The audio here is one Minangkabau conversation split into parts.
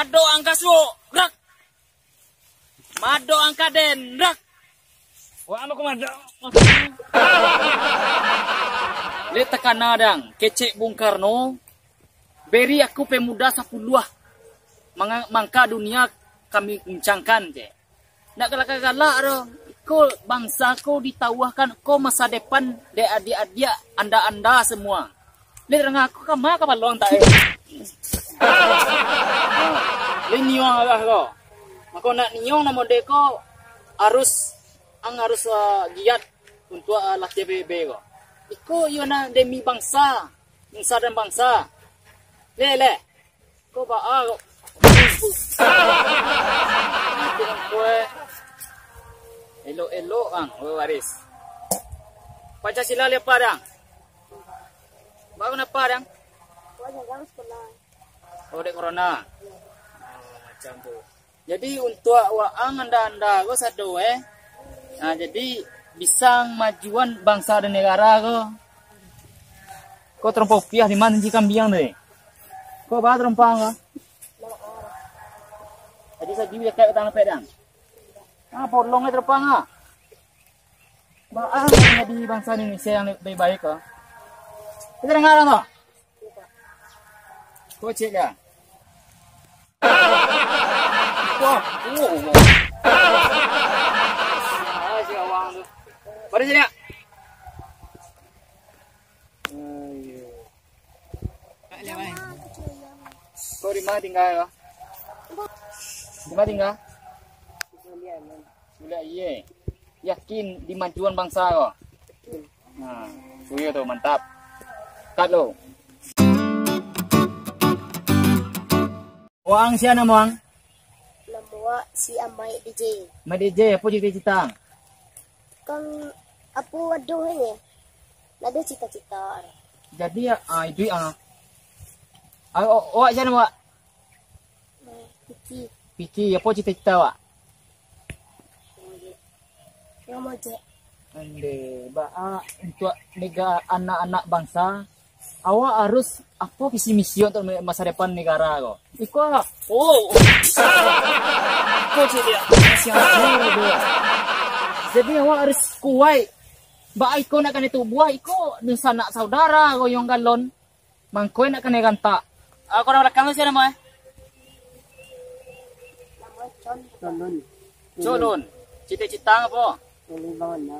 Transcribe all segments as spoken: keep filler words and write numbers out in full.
Madok ang ka suok, rak. Madok ang ka den, rak. Wah, anu ka madok. Leh takana dang, kecek Bung Karno, beri aku pemuda sapuluah, manga-, mangka dunia kami guncangkan, cek. Ndak galak-galak doh. Ko bangsa ko ditawahkan, ko masa depan dek adiak-adiak anda-anda semua. Leh danga ko kama ka balong tak, eh? Leh niong agak ko. Mako nak niong namo dek ko harus, ang harus, ah, giat untuk, ah, latiah bebe ko. Iko iyo nah demi bangsa, nusa dan bangsa. Leh, leh. Ko baa ko? Mati ang ko, eh. Elok-elok ang, weh, Waris. Pancasila leh apa, dang? Baa ko napa, dang? Oh, dek corona. Oh, macam tu. Jadi, untuak waang anda-anda ko sado, eh. Nah, jadi, bisa majuan bangsa dan negara ko. Ko tarompa upiah di ma, janji kambiang tu, eh? Ko baa tarompa ang ko? Jadi, sadi dakek ka tanah pedang. Ah, bolong, eh, tarompa ang ko. Baa jadi bangsa Indonesia yang lebih baik ko. Kita dengar ang tu. Ko cek dia. Wah, oh, oh. Ah, si awang tu. Pada sini, ya. Ayo. Kau di mana tinggal, kau? Di mana tinggal? Suliah, iye. Yakin di majuan bangsa ko? Nah, suyo tu, mantap. Cut lo. Waang sia namo ang? Namo wak si Amai D J. Amai D J, apo cita-cita ang? Kan apo waduh ini? Ndak ado cita-cita. Jadi, ah, iduik ang. Ah, o-, awak sia namo wak? Piki. Piki, apo cita-cita awak? Yang mojek. Ande, baa untuak nega-, anak-anak bangsa, awak harus apo visi misi untuk me-, masa depan negara ko? Iko, oh, iko cek dia. Siang tu. Jadi awak harus kuaik. Baa iko nak kanai tubuah, iko dunsanak saudara ko yang galon. Mangko nak kanai gantak. Ah, kau urang balakang tu sia namo, eh? Namo Con. Colun. Colun. Cita-cita apo? Jadi banganda.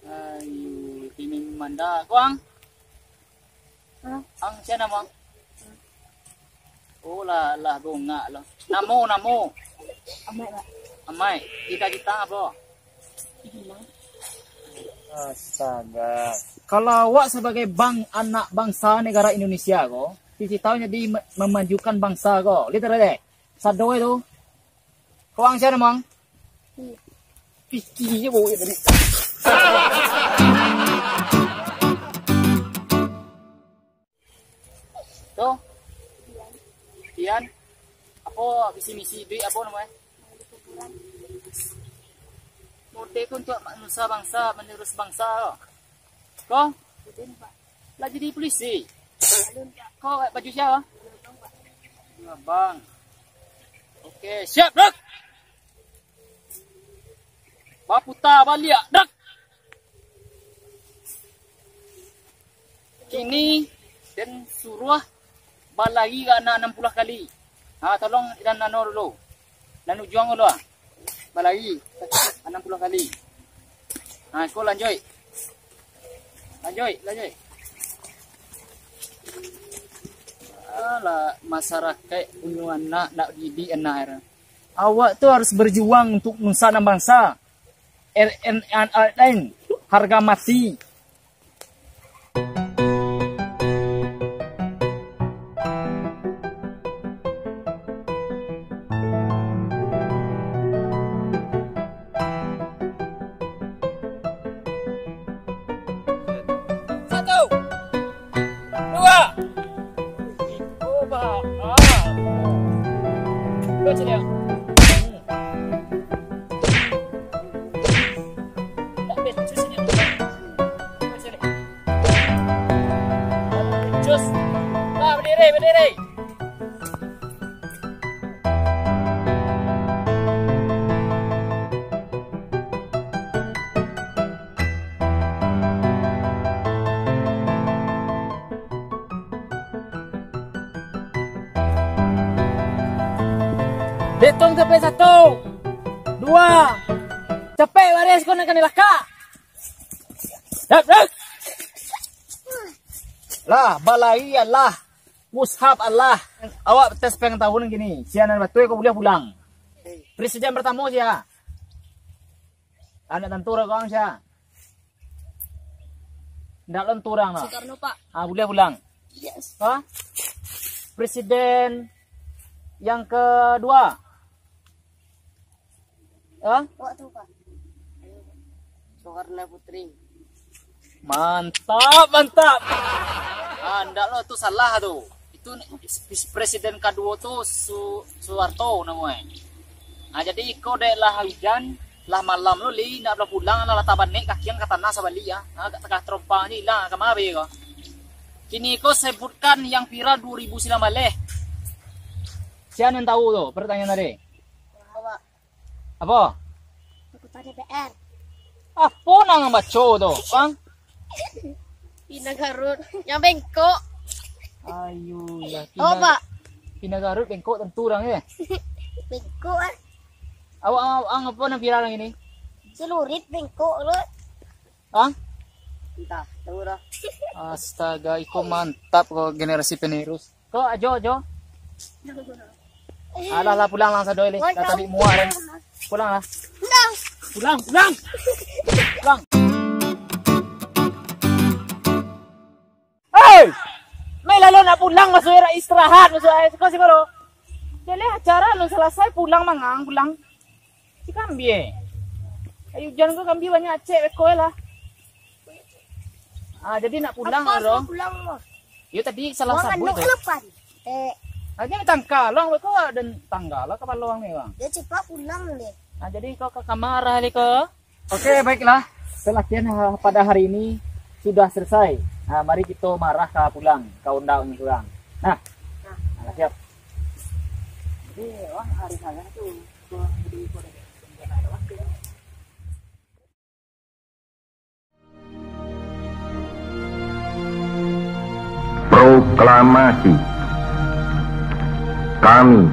Ayo, pimpinan banganda. Kau ang? Hah? Ang sia namo ang? Oh, lah, lah bungak lo. Namo, namo. Amai, Pak. Amai, cita-cita apo? Astaga. Kalau awak sabagai bang, anak bangsa negara Indonesia ko, cita-cita jadi me-, memajukan bangsa ko. Lihat tadi deh. Sado tu. Kau ang sia namo ang? Piki je bau tadi. Tu? Pian? Apo visi misi iduik apo namo e? Mode ko untuak manusia bangsa, menerus bangsa ko. Ko? Lah jadi polisi. Ko baju sia? Abang. Oke, siap, Dok. Baputa baliak, Dok. Kini, den suruah balari ka anak anam puluah kali. Ha, tolong dan nano dulu. Dan ujuang dulu, ha. Balari anam puluah kali. Ha, iko lanjuik. Lanjuik, lanjuik. Alah, masyarakaik punyo anak, nak didik anak. Awak tu harus berjuang untuk nusa dan bangsa. R N R N, harga mati. Satu, dua. Iko bah. Ah. Dua ciliak. Cus. Nah, berdiri, berdiri. Hitong sampai satu, dua. Capek baris ko nak kanai lakak. Dap, dap. Lah, balai alah. Push up alah. Awak tes pengetahuan kini. Sia nan batua ko buliah pulang. Presiden pertamo sia? Anak tantu urang sia? Ndak lo tantu urang no. Soekarno, Pak. Ah, buliah pulang. Yes. Ha? Presiden yang kedua? Ha? Waktu, Pak. Soekarno Putri. Mantap, mantap. Ah, ndak lo, tu salah tu. Itu ni, presiden kaduo tu Su-, Suharto namonyo. Ah, jadi iko dek lah hujan, lah malam lo, li, ndak lo pulang, lah, lah tabanek kaki ang ka tanah sabalik, ah. Ah, agak tangah tarompang je ilang, ka ma be ko. Kini ko sebutkan yang viral duo ribu silam baleh. Sia nan tahu tu pertanyaan tadi? Awak. Apo? Anggota D P R. Apo nan ang baco tu, Bang? Pina Garut. Yang bengkok. Ayo, ya. Oh, Pina, Pak. Pina Garut bengkok tantu urang, ya? Bengkok, ah. Awak, awak, ang apo nan viral kini? Celurit bengkok lo. Hah? Entah, tahu dah. Astaga, iko mantap ko generasi penerus. Ko, ajo, ajo. Alah, lah, pulang lah, sadoi leh. Dah tadi muak kan. Pulang lah. Pulang. Pulang, pulang. Pulang. Hei! Mai lah lo nak pulang, masuk era istirahat, masuk era sekolah, sekolah. Jadi acara lo selesai, pulang mangang, pulang. Si kambie. Ayo, ujan ko kambie banyak acek beko lah. Ah, jadi nak pulang lo. Pulang lo. Yo tadi salah sabut tu. Eh. Aja tangka lo, beko dan tangga lo kapalo ang ni, Bang. Yo cepat pulang deh. Ah, jadi kau ke kamar lah, Liko. Oke, baiklah. Pelatihan ha-, pada hari ini sudah selesai. Ah, mari kita marah ka pulang, ka undang surang. Nah. Nah, siap. Jadi, wah, hari salah tu. Proklamasi. Kami,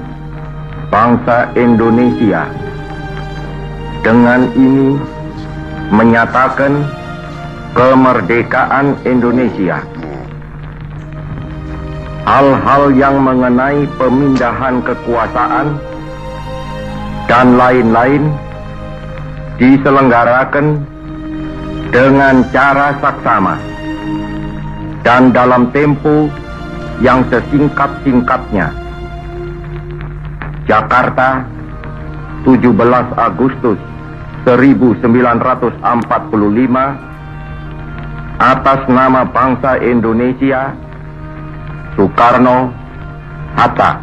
bangsa Indonesia, dengan ini menyatakan kemerdekaan Indonesia. Hal-hal yang mengenai pemindahan kekuasaan dan lain-lain diselenggarakan dengan cara saksama dan dalam tempo yang sesingkat-singkatnya. Jakarta, tujuh belas Agustus seribu sembilan ratus empat puluh lima, atas nama bangsa Indonesia, Soekarno, Hatta.